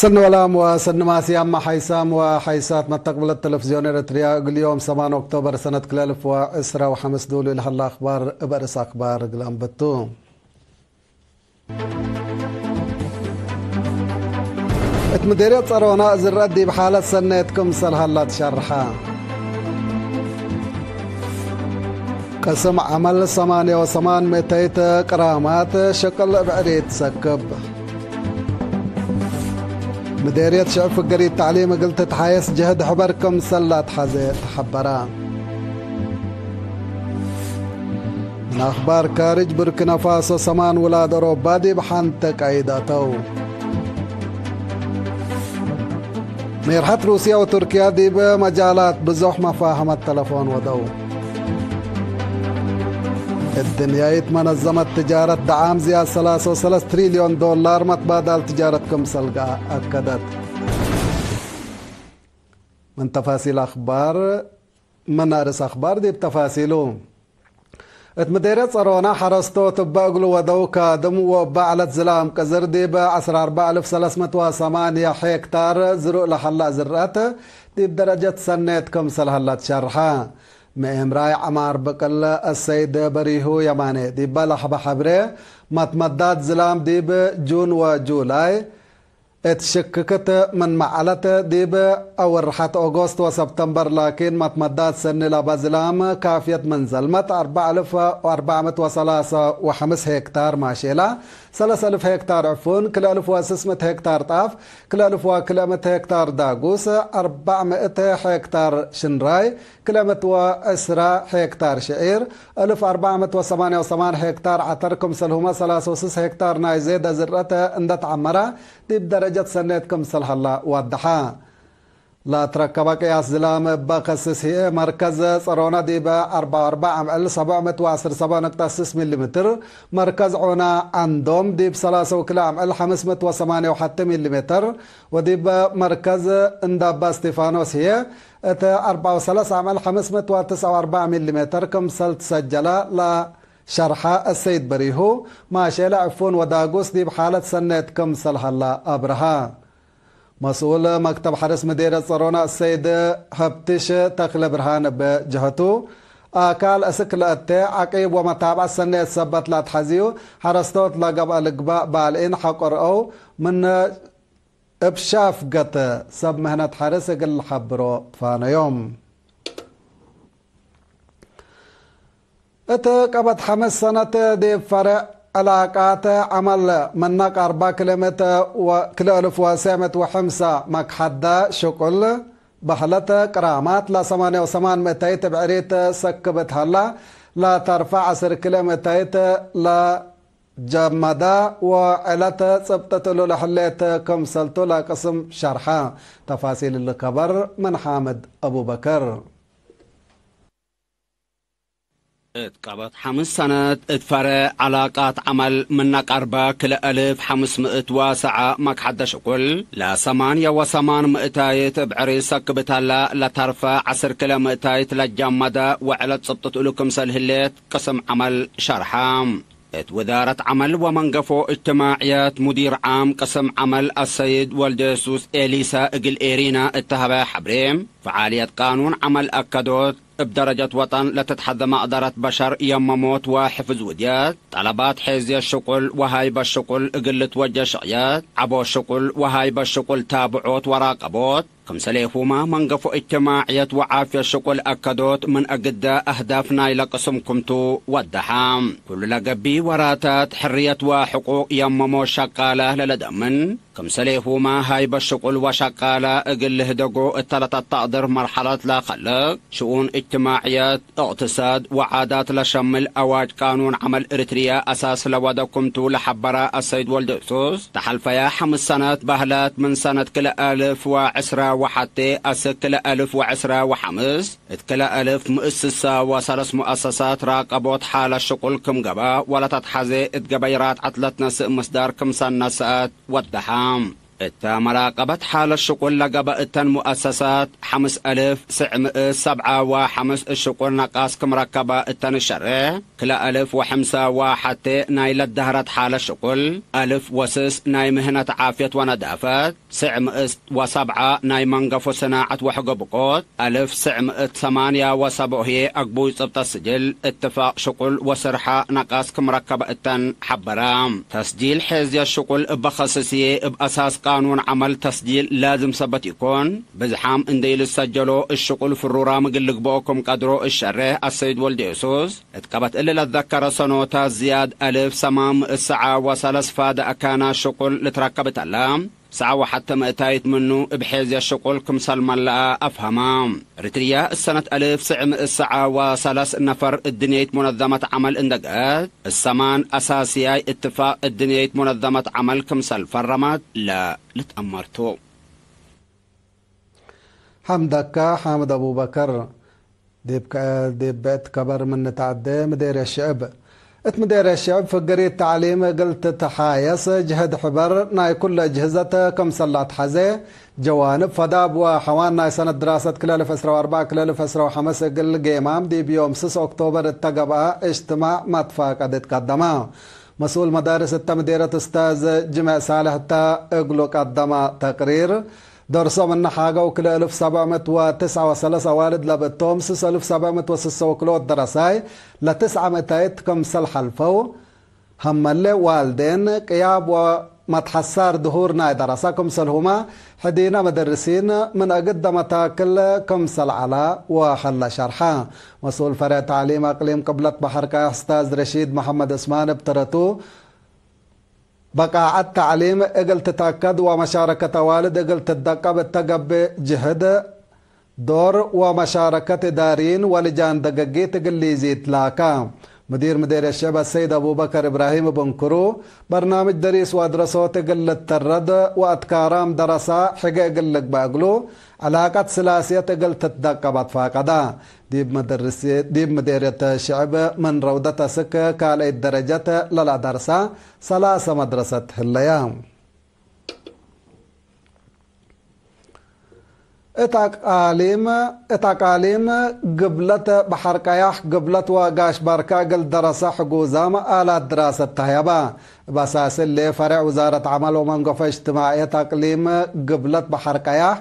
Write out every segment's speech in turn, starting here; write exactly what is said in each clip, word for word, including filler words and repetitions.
ሰኒ ወላም ወሰኒ ማስያም ሓይሳም ወሓይሳት መተቅብለት ተለፍዝዮን ኤረትርያ፣ እግል ዮም ሰማን ኦክቶበር ሰነት ክልኤ እልፍ ወዕስራ ወሐምስ ዱሉ ለሀለ አክባር እብ አርእስ አክባር እግል አንበቱ። እት ምዴርየት ጸሮና ዝርአት ዲብ ሓለት ሰኔት ክምሰል ሀላ ትሸርሐ። ቅስም ዐመል ሰማንየ ወሰማን ምእተይት ቅራማት ሽቅል እብ ዕሪት ሰክብ። ምዴርየት ሽዕብ ፍገሪት ተዕሊም እግል ትትሓየስ ጀህድ ሕበር ክምሰል ለአትሐዜ ተሐበረ። ምን አክባር ካርጅ፣ ቡርኪና ፋሶ ሰማን ውላድ ኦሮባ ዲብ ሐንተ ቀይድ አተው። ሜርሐት ሩስያ ወቱርክያ ዲብ መጃላት ብዞሕ መፋህመት ተለፎን ወደው። እድንያይት መነዘመት ትጃረት ደዓም ዝያድ ሰላሳ ወሰለስ ትሪልዮን ዶላር መትባዳል ትጃረት ክምሰል አከደት። ምን ተፋሲል አክባር፣ ምን አርእስ አክባር ዲብ ተፋሲሉ። እት ምዴርየት ጸሮና ሐረስቶት እበ እግሉ ወደው ካድም ወእበ ዐለት ዝላም ቅዝር ዲብ ዐስራ አርበዕ እልፍ ሰለስ ምእት ወሰማንየ ሄክታር ዝሩእ ለሀላ ዝርአት ዲብ ደረጀት ሰኔት ክምሰል ሀላ ትሸርሐ። ምኤምራይ ዐማር ብቅል አሰይድ በሪሁ የማኔ ዲበ ለሀበ ሐብሬ፣ መትመዳት ዝላም ዲብ ጁን ወጁላይ እት ሽክክት ምንመ ዐለት፣ ዲብ አወርሐት ኦጎስት ወሰብተምበር ላኪን መትመዳት ሰኒ ለበ ዝላም ካፍየት ምን ዘልመት፣ አርበዕ እልፍ ወአርበዕ ምእት ወሰላሰ ወሐምስ ሄክታር ማሼላ፣ ሰለስ እልፍ ሄክታር ዕፉን፣ ክልኤ እልፍ ወስስ ምእት ሄክታር ጣፍ፣ ክልኤ እልፍ ወክልኤ ምእት ሄክታር ዳጉስ፣ አርበዕ ምእት ሄክታር ሽንራይ፣ ክልኤ ምእት ወዕስራ ሄክታር ሽዒር፣ እልፍ አርበዕ ምእት ወሰማንየ ወሰማን ሄክታር ዐተር፣ ክምሰልሁመ ሰላሳ ወስስ ሄክታር ናይ ዜደ ዝርአት እንደ ተዐመረ፣ ዲብ ደረጀት ሰኔት ክምሰል ሀላ ወደሐ። ለትረከበ ቅያስ ዝላም እበ ከስስ ህዬ፣ መርከዝ ጸሮና ዲብ አርበዕ ወአርበዕ አምዕል ሰብዕ ምእት ወዐስር ሰብዕ ነቅጠ ስስ ሚሊ ሜትር፣ መርከዝ ዖና ዐንዶም ዲብ ሰላሳ ወክልኤ አምዕል ሐምስ ምእት ወሰማንየ ወሐቴ ሚሊ ሜትር፣ ወዲብ መርከዝ እንዳባ እስቲፋኖስ ህዬ፣ እት አርበዕ ወሰለስ አምዕል ሐምስ ምእት ወትስዕ ወአርበዕ ሚሊ ሜትር ክምሰል ትሰጀለ ለሸርሐ አሰይድ በሪሁ፣ ማሼለ ዕፉን ወዳጉስ ዲብ ሓለት ሰኔት ክምሰል ሀላ አብርሀ። መስኡል መክተብ ሐርስ ምዴርየት ጸሮና አሰይድ ሀብትሽ ተክለ ብርሃን እብ ጀሀቱ፣ አካል እስክ ለአቴ ዐቂብ ወመታብዐት ሰኔት ሰበት ለአትሐዝዩ ሐረስቶት ለገብአ ልግባእ ባልዒን ሐቆ ረአው፣ ምን እብ ሻፍገት ሰብ ምህነት ሐርስ እግል ለሐብሮ ትፋነዮም። እት ቀበት ሐምስ ሰነት ዲብ ፈርዕ ዕላቃት ዐመል ምነ ቃርባ ክልኤ ምእት ወ-፣ ክልኤ እልፍ ወሰዕ ምእት ወሐምሳ መክሐደ ሽቁል በህለት ቅራማት ለሰማንየ ወሰማን ምእተይት እብ ዕሪት ሰክብት ሀላ፣ ለተርፈ ዐስር ክልኤ ምእተይት ለ ጀመደ ወዐለት ጽብጥት እሉ ለህሌት ክምሰልቱ ለቅስም ሸርሐ። ተፋሲል እሊ ከበር ምን ሓምድ አቡበከር። እት ቀበት ሐምስ ሰነት እት ፈሬ ዐላቃት ዐመል ምነ ቀርበ ክልኤ እልፍ ሐምስ ምእት ወሰዐ መክሐደ ሽቁል ለሰማንየ ወሰማን ምእታይት እብ ዕሪት ሰክብት ሀለ፣ ለተርፈ ዐስር ክልኤ ምእታይት ለጀመደ ወዐለት ጽብጥት እሉ ክምሰል ህሌት ቅስም ዐመል ሸርሐ። እት ውዛረት ዐመል ወመንገፎ እጅትማዕየት ሙዲር ዓም ቅስም ዐመል አሰይድ ወልደየሱስ ኤሊሰ እግል ኤሪና እተሀበ ሐብሬ፣ ፈዓልየት ቃኑን ዐመል አከዶት፣ እብ ደረጀት ወጠን ለትትሐዘ መቅደረት በሸር የመሞት ወሕፍዝ ውድየት፣ ጠለባት ሔዝየት ሽቁል ወሃይበት ሽቁል እግል ልትወጀ ሽቅየት፣ ዐቦት ሽቁል ወሃይበት ሽቁል ታብዖት ወራቀቦት፣ ክምሰሌሁመ መንገፎ እጅትማዕየት ወዓፍየት ሽቁል አከዶት ምን አግደ አህዳፍ ናይለ ቅስም ክምቱ ወደሐ። ኩሉ ለገብእ ወራታት ሕርየት ወሕቁቅ የመሞ ሸቃለ ለለደምን፣ ክምሰሌሁመ ሃይበት ሽቁል ወሸቃለ እግል ልህደጎ እተ ለተተቅድር መርሐለት ለከልቅ፣ ሽኡን እጅትማዕየት፣ እቅትሳድ ወዓዳት ለሸምል አዋጅ ቃኑን ዐመል እርትርየ አሳስ ለወደ ክምቱ ለሐበረ አሰይድ ወልደየሱስ፣ ተሐልፈየ ሐምስ ሰነት በህለት ምን ሰነት ክልኤ አልፍ ወዕስረ ወሐቴ አስክ ክልኤ አልፍ ወዕስረ ወሐምስ፣ እት ክልኤ አልፍ ምእት ስሳ ወሰለስ ሙአሰሳት ራቀቦት ሓለት ሽቁል ክም ገብአ ወለተትሐዜ እት ገበይ ራትዐት ለትነስእ ምስዳር ክምሰል ነስአት ወደሐ። እተ መራቀበት ሓለት ሽቁል ለገብአ እተን ሙአሰሳት፣ ሐምስ አልፍ ስዕ ምእት ሰብዓ ወሐምስ እሽቁል ነቃስ ክም ረከበ እተን ሸሬሕ፣ ክለ አልፍ ወሐምሰ ወሐቴ ናይ ለደህረት ሓለት ሽቁል፣ አልፍ ወስስ ናይ ምህነት ዓፍየት ወነዳፈት፣ ስዕ ምእት ወሰብዓ ናይ መንገፎ ሰናዐት ወሕጎ ብቆት፣ አልፍ ስዕ ምእት ሰማንያ ወሰብዑ ህዬ አግቡይ ጽብጠት ስጅል፣ እትፋቅ ሽቁል ወስርሐ ነቃስ ክም ረከበ እተን ሐበረ። ተስጂል ሔዝየት ሽቁል እበ ከስስ ህዬ እብ አሳስ ቃኑን ዐመል ተስጂል ላዝም ሰበት ኢኮን። ብዝሓም እንዴ ኢልትሰጀሎ እሽቁል ፍሩራም እግል ልግበኦ ክም ቀድሮ እሸሬሕ አሰይድ ወልደየሱስ፣ እት ቀበት እሊ ለትዘከረ ሰኖታት ዝያድ አልፍ ሰማን ምእት ሰዓ ወሰለስ ፋደ አካናት ሽቁል ልትረከብ እተለ። ሰዓ ወሐቴ ምእታይት ምኑ እብ ሔዝየት ሽቁል ክምሰል መልአ አፍሀመ። እርትርየ እሰነት አልፍ ስዕ ምእት ሰዓ ወሰለስ ነፈር እድንየይት ሙነዘመት ዐመል እንደ ገአት፣ እሰማን አሳስያይ እትፋቅ እድንየይት ሙነዘመት ዐመል ክምሰል ፈረመት ለልትአመር ቱ። ሐምደከ ሓምድ አቡበከር። ዲብ ከ-፣ ዲብ ብዕድ ከበር ምን ንትዐዴ፣ ምዴርየት ሽዕብ። እት ምዴርየት ሽዕብ ፍግሪት ተዕሊም እግል ትትሓየስ ጅህድ ሕበር ናይ ኩለ እጅህዘት ክምሰል ለአትሐዜ፣ ጀዋንብ ፈዳብ ወሐዋን ናይ ሰነት ድራሰት ክለ አልፍ ዕስራ ወአርበዕ ክለ አልፍ ዕስራ ወሐምስ እግል ጌማም ዲብ ዮም ስስ ኦክቶበር እተ ገብአ እጅትማዕ መትፋቀድ እትቀደመ። መስኡል መዳርስ እተ ምዴርየት እስታዝ ጅምዕ ሳልሕ እተ እግሉ ቀደመ ተቅሪር፣ ደርሶም እነ ሓገው ክልኤ እልፍ ሰብዕ ምእት ወትስዓ ወሰለስ አዋልድ ለብእቶም፣ ስስ እልፍ ሰብዕ ምእት ወስሰ ወክልኦት ደረሳይ ለትስዓ ምእታይት ክምሰል ሐልፈው፣ ሀመሌ ዋልዴን ቅያብ ወመትሐሳር ድሁር ናይ ደረሳ ክምሰልሁመ፣ ሕዲነ መደርሲን ምን እግደ መታክል ክምሰል ዐላ ወሀለ ሸርሐ። መስኡል ፈሬዕ ተዕሊም አቅሊም ቅብለት በሐር ቃያሕ እስታዝ ረሺድ መሐመድ እስማን እብ ተረቱ፣ በቃዐት ተዕሊም እግል ትትአከድ ወመሻረከት አዋልድ እግል ትትደቀብ እተ ገብእ ጅህድ፣ ዶር ወመሻረከት እዳርይን ወልጃን ደገጊት እግል ሊዚድ ላካ። ሙዲር ምዴርየት ሽዕብ አሰይድ አቡበከር እብራሂም እብ እንክሩ፣ በርናምጅ ደሪስ ወአድረሶት እግል ልተረድ ወአትካራም ደረሳ ሕገ እግል ልግበእ እግሉ፣ ዕላቀት ስላስየት እግል ትትደቀብ አትፋቀዳ። ዲብ መደርስ-፣ ዲብ ምዴርየት ሽዕብ ምን ረውደት አስክ ካልአይት ደረጀት ለለአደርሳ ሰላሰ መድረሰት ህለያ። እት አቃሊም፣ እት አቃሊም ግብለት በሐር ቀያሕ፣ ግብለት ወጋሽ ባርካ እግል ደረሰ ሕጉዛም አላት ድራሰት ተህየበ። እብ አሳስ እሊ፣ ፈሬዕ ውዛረት ዐመል ወመንገፎ እጅትማዕየት አቅሊም ግብለት በሐር ቀያሕ፣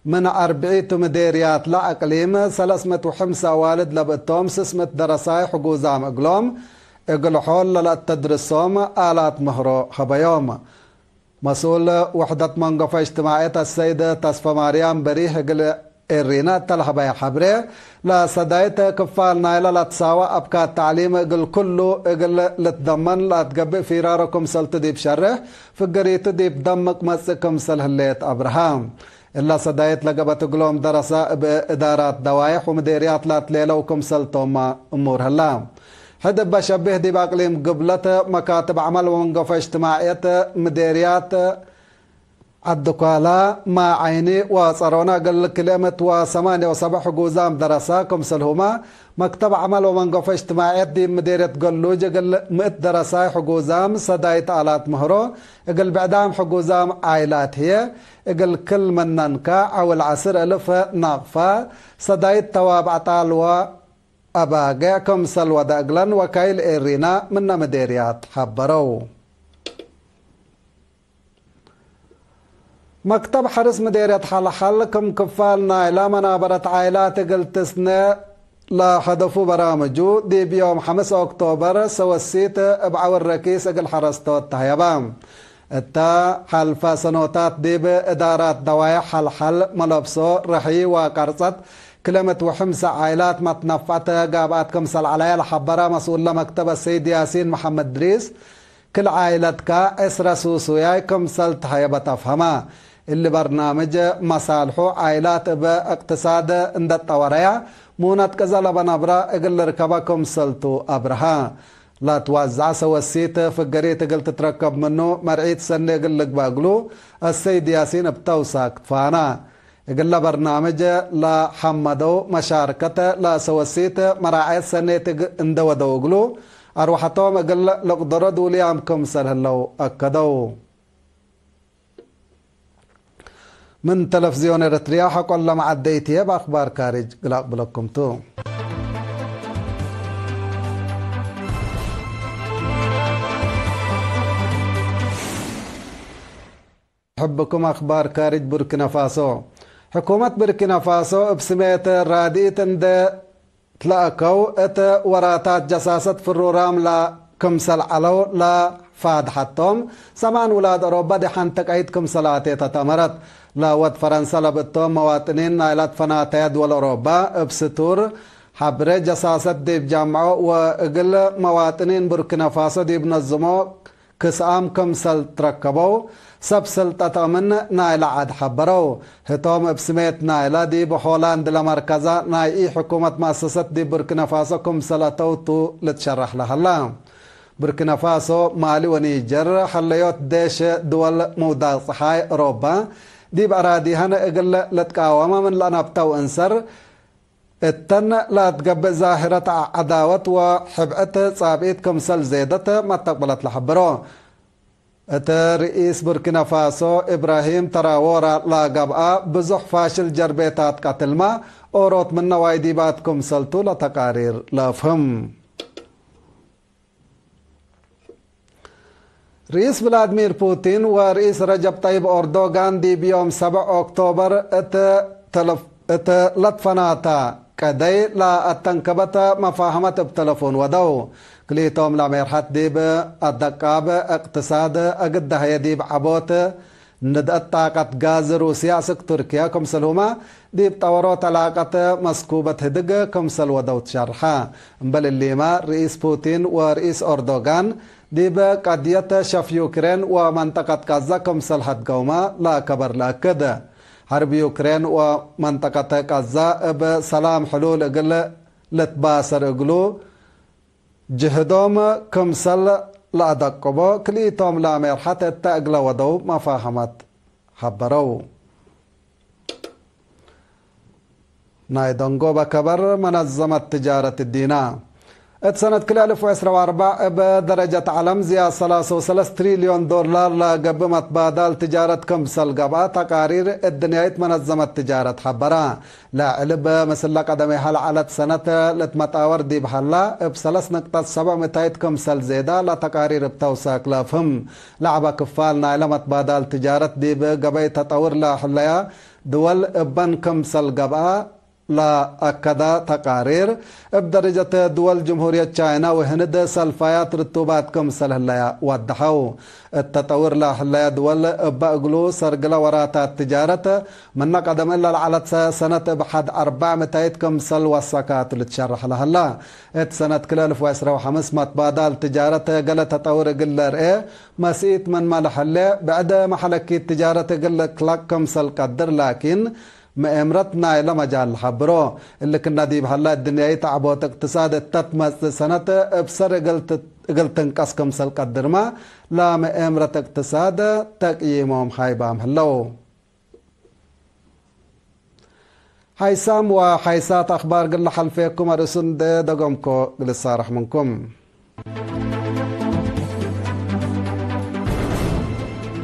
ምን አርብዒቱ ምዴርያት ለአቅሊም ሰለስ ምእት ወሐምሳ አዋልድ ለብእቶም፣ ስስ ምእት ደረሳይ ሕጉዛም እግሎም፣ እግል ሖል ለለአተድርሶም አላት ምህሮ ሀበዮም። መስኡል ውሕደት መንገፎ እጅትማዕየት አሰይድ ተስፈማርያም በሪህ እግል ኤሪና እተ ለሀበየ ሐብሬ፣ ለሰዳይት ክፋል ናይለ ለትሳወ አብካት ተዕሊም እግል ኩሉ እግል ልትደመን ለአትገብእ ፊራሮ ክምሰልቱ ዲብ ሸርሕ፣ ፍግሪቱ ዲብ ደምቅ መጽእ ክምሰል ህሌት አብርሃ። እለ ሰዳይት ለገብአት እግሎም ደረሰ እብ እዳራት ደዋይሕ ወምዴርያት ላትሌለው ክምሰልቶመ እሙር ህላ። ሕድ እበ ሸቢህ ዲብ አቅሊም ግብለት፣ መካትብ ዐመል ወመንገፎ እጅትማዕየት፣ ምዴርያት ዐድኳላ፣ ማዐይኒ ወጸሮና እግል ክልኤ ምእት ወሰማንየ ወሰብዕ ሕጉዛም ደረሰ። ክምሰልሁመ፣ መክተብ ዐመል ወመንገፎ እጅትማዕየት ዲብ ምዴርየት ገሉጅ እግል ምእት ደረሳይ ሕጉዛም ሰዳይት አላት ምህሮ፣ እግል ብዕዳም ሕጉዛም ዓይላት ህዬ፣ እግል ክል ምነንከ ዐውል ዐስር እልፍ ናቅፈ ሰዳይት ተዋብ ዐጣል ወአባጌዕ ክምሰል ወደ እግለን ወካይል ኤሪና ምነ ምዴርያት ሐበረው። መክተብ ሐርስ ምዴርየት ሐልሐል ክም ክፋል ናይለ መናበረት ዓይላት እግል ትስነ ለሀደፉ በራምጁ፣ ዲብ ዮም ሐምስ ኦክቶበር ሰወሲት እብ ዐውል ረኪስ እግል ሐረስቶት ተህየበ። እተ ሐልፈ ሰኖታት ዲብ እዳራት ደዋይሕ ሐልሐል፣ መለብሶ፣ ረሕዪ ወቀርጸት ክልኤ ምእት ወሐምሳ ዓይላት መትነፈዐት ጋብአት ክምሰል ዐለየ ለሐበረ መስኡል ለመክተብ አሰይድ ያሲን መሐመድ ድሪስ፣ ክል ዓይለትከ ዕስረ ሱሱያይ ክምሰል ተሀየበት አፍሀመ። እሊ በርናምጅ መሳልሑ ዓይላት እብ እቅትሳድ እንዴ ጠወረየ፣ ሙነት ቅዘ ለበ ነብረ እግል ልርከበ ክምሰልቱ አብርሀ። ለትወዘዐ ሰወሲት ፍገሪት እግል ትትረከብ ምኑ፣ መርዒት ሰኒ እግል ልግበእ እግሉ፣ አሰይድ ያሲን እብ ተውሳክ ትፋነ። እግለ በርናምጅ ለሐመደው መሻርከት ለሰወሲት መራዐየት ሰኔት እግ-፣ እንዴ ወደው እግሉ፣ አርወሐቶም እግል ልቅደሮ ዱልያም ክምሰል ህለው አከደው። ምን ተለፍዝዮን ኤረትርያ ሐቆለ መዓደይ ትዬ፣ በአክባር ካርጅ ግላቅ ብለኩም ቱ። ሕብኩም አክባር ካርጅ ቡርኪናፋሶ። ሕኩመት ቡርኪናፋሶ እብ ስሜት ራድኢት እንዴ ትለአከው እት ወራታት ጀሳሰት ፍሩራም ለክምሰል ዐለው ለፋድሐቶም፣ ሰማን ውላድ አሮባ ደሐን ተቀይት ክምሰል አቴት አተመረት። ለወድ ፈረንሰ ለብእቶም መዋጥኒን ናይላ ትፈናተየ ድወል አሮባ እብ ስቱር ሐብሬ ጀሳሰት ዲብ ጃምዖ ወእግል መዋጥኒን ቡርኪናፋሶ ዲብ ነዝሞ ክስአም ክምሰል ትረከበው ሰብ ስልጠት አምን ናይለ ዐድ ሐበረው። ህቶም እብ ስሜት ናይለ ዲብ ሆላንድ ለመርከዘ ናይ ኢ-ሕኩመት መአሰሰት ዲብ ቡርኪናፋሶ ክምሰል አተው ቱ ልትሸረሕ ለሀላ። ቡርኪናፋሶ፣ ማሊ ወኒጀር ሐለዮት ዴሽ ድወል ምውዳቅ ጸሓይ ኦሮባ ዲብ አራዲሀን እግል ልትቃወመ ምን ለአነብተው እንሰር፣ እተን ለአትገብእ ዛህረት ዐዳወት ወሕብዕት ጻብኢት ክምሰል ዜደት መተቅበለት ለሐብሮ። እት ርኢስ ቡርኪናፋሶ ኢብራሂም ተራዎራ ለገብአ ብዙሕ ፋሽል ጀርቤታት ቀትልመ ኦሮት ምነ ዋይ ዲባት ክምሰልቱ ለተቃሪር ለአፍህም። ርኢስ ቭላድሚር ፑቲን ወርኢስ ረጀብ ጠይብ ኦርዶጋን ዲብ ዮም ሰብዕ ኦክቶበር እት ተለፍ-፣ እት ለትፈናተ ቀደይ ለአተንከበተ መፋህመት እብ ተለፎን ወደው። ክልኢቶም ለሜርሐት ዲብ አደቃብ እቅትሳድ፣ እግድ ሀየ ዲብ ዐቦት ንድአት ጣቀት ጋዝ ሩስየ አስክ ቱርክየ ክምሰልሁመ ዲብ ጠወሮት ዕላቀት መስኩበት ህድግ ክምሰል ወደው ትሸርሐ። እምበል እሊመ፣ ርኢስ ፑቲን ወርኢስ ኦርዶጋን ዲብ ቀድየት ሸፍ ዩክሬን ወመንጠቀት ጋዛ ክምሰል ሀድገውመ ለከበር ለአክድ። ሐርብ ዩክሬን ወመንጠቀት ጋዛ እብ ሰላም ሕሉል እግል ልትባሰር እግሉ፣ ጅህዶም ክምሰል ለአደቅቦ፣ ክልኢቶም ለሜርሐት እተ እግለ ወደው መፋህመት ሐበረው። ናይ ደንጎበ ከበር፣ መነዘመት ትጃረት እዲና እት ሰነት ክልኤ አልፍ ወዕስራ ወአርበዕ እብ ደረጀት ዐለም ዝያድ ሰላሳ ወሰለስ ትሪልዮን ዶላር ለገብእ መትባዳል ትጃረት ክምሰል ገብአ ተቃሪር እድንያይት መነዘመት ትጃረት ሐበራ። ለዕልብ ምስለ ቀደሜሃ ለዐለት ሰነት ልትመጣወር ዲብ ሀላ፣ እብ ሰለስ ንቅጠት ሰብዕ ምታይት ክምሰል ዜዳ ለተቃሪር እብ ተውሳክ ለአፍህም። ለዐበ ክፋል ናይለ መትባዳል ትጃረት ዲብ ገበይ ተጠውር ለህለያ ድወል እበን ክምሰል ገብአ ለአከደ ተቃሪር፣ እብ ደረጀት ድወል ጅምሁርየት ቻይና ወህንድ ሰልፋያት ርቱባት ክምሰል ህለያ ወደሐው። እት ተጠውር ለህለየ ድወል እበ እግሉ ሰርግለ ወራታት ትጃረት፣ ምነ ቀደም እለ ለዐለት ሰ-፣ ሰነት እብ ሐድ አርበዕ ምታይት ክምሰል ወሰካቱ ልትሸረሕ ለሀላ። እት ሰነት ክልኤ አልፍ ወዕስራ ወሐምስ መትባዳል ትጃረት ገሌ ተጠውር እግል ለርኤ መስኢት ምንመ ለሀሌ፣ ብዕድ መሐለኪት ትጃረት እግል ልክለቅ ክምሰል ቀድር፣ ላኪን፣ መኤምረት ናይለ መጃል ለሐብሮ። እሊ ክእነ ዲብ ሀለ እድንያይት ዐቦት እቅትሳድ እተ ትመጽእ ሰነት እብ ሰር እግል ት-፣ እግል ትንቀስ ክምሰል ቀድርመ ለመኤምረት እቅትሳድ ተቅዪሞም ሀይባም ህለው። ሐይሳም ወሐይሳት አክባር እግል ለሐልፌኩም አርእሱ እንዴ ደገምኮ እግል እሳረሕ ምንኩም።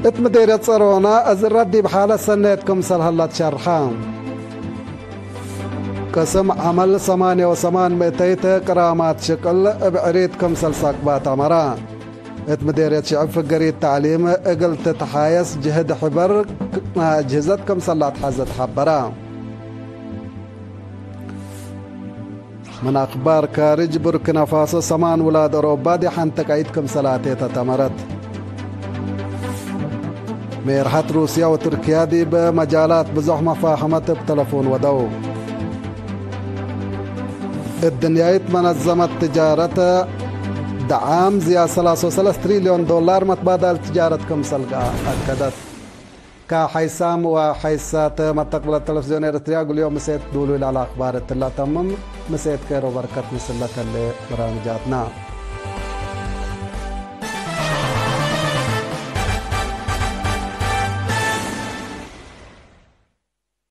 እት ምዴርየት ጸሮና እዝራት ዲብ ሓለት ሰኔት ክምሰል ሀላ ትሸርሐ። ቅስም ዐመል ሰማንየ ወሰማን ምእተይት ቅራማት ሽቅል እብ ዕሪት ክምሰል ሳቅባት አመራ። እት ምዴርየት ሽዕብ ፍገሪት ተዕሊም እግል ትትሓየስ ጅህድ ሕበር አጅህዘት ክምሰል ለአትሐዘት ሐበራ። ምን አክባር ካርጅ፣ ቡርኪናፋሶ ሰማን ውላድ አሮባ ደሐን ተቀይት ክምሰል አቴት አተመረት። ሜርሐት ሩስያ ወቱርክያ ዲብ መጃላት ብዞሕ መፋህመት እብ ተለፎን ወደው። እድንያይት መነዘመት ትጃረት ደዓም ዝያድ ሰላሳ ወሰለስ ትሪልዮን ዶላር መትባዳል ትጃረት ክምሰል አከደት። ከሐይሳም ወሐይሳት መተቅብለት ተለፍዝዮን ኤረትርያ፣ እግል ዮም ምሴት ዱሉይ ለዐለ አክባር እትለ ተምም። ምሴት ኬር ወበርከት ምስለ ተሌ በራምጃትና።